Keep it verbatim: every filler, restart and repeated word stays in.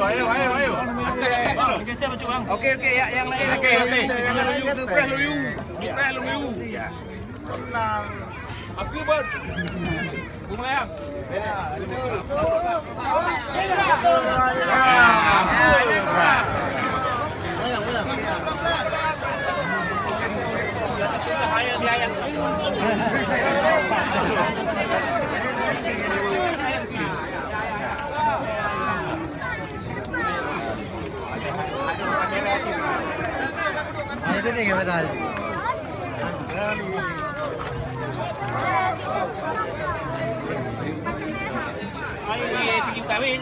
Ayo, ayo, ayo. Angkat, angkat dulu. Oke, oke, ya, yang lain. Oke, oke. Yang lain, yang lain. Lupreh luyu. Lupreh luyu. Tenang. Aku buat. Bunga yang. Ayo, ayo, ayo, kawin.